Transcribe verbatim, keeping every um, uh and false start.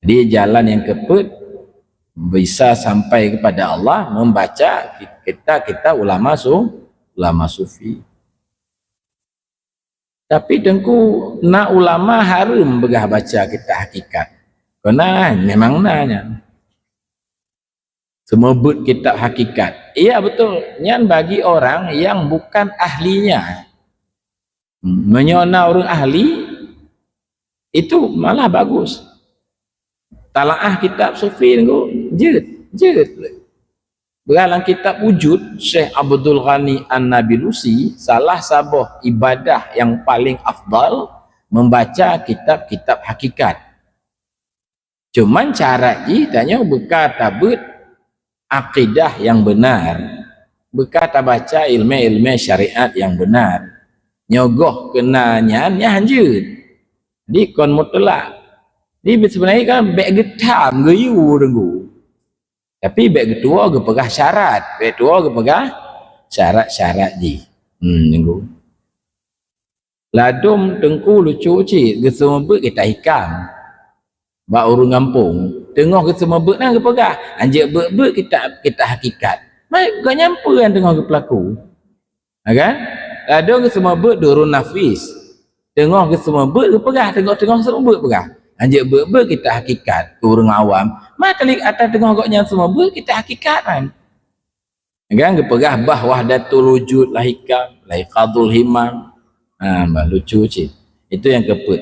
Di jalan nyang keupeuet bisa sampai kepada Allah membaca kitab-kitab ulama su-, ulama sufi. Tapi teungku, na ulama hareuem peugah baca kitab hakikat. Kona memang na nyan. Seumeubeuet kitab hakikat. Iya betul, nyan bagi orang yang bukan ahlinya. Meunyoe na ureuëng ahli, itu malah bagus. Talaah kitab sufi nunggu jeuet, jeuet. Beugalang kitab Wujud, Syekh Abdul Ghani An-Nabilusi, salah saboh ibadah yang paling afdal membaca kitab-kitab hakikat. Cuman syarat jih tanyoe beuka tabeuet akidah yang benar, beuka tabaca ilmu-ilmu syariat yang benar. Nyogoh kena nyan, nyan hanjeuet. Di kon mutlak. Di sebenarnya kan bek geutam geuyue deungu. Tapi bek geutuwo geupeugah syarat, bek tuwo geupeugah syarat-syarat jih. Hmm, deungu. Ladom teungku lucu cit geuseumeubeuet kitab hikam. Bak ureuëng gampông, teungoh geuseumeubeuet na geupeugah, anjeuet beuet-beuet kitab, kitab hakikat. Mai gobnyan peue nyang teungoh geupeulaku? Ha kan? Ladom geuseumeubeuet Durun Nafis. Teungoh geuseumeubeuet geupeugah, teungoh-teungoh seumeubeuet peugah, anjeuet beuet-beuet kitab hakikat keu ureuëng awam. Mai kali ata teungoh gobnyan seumeubeuet kitab hakikat kan. Kan geupeugah bah wahdatul wujud la hikam, la iqadul himam. Ha, bah lucu cit. Itu yang keupeuet.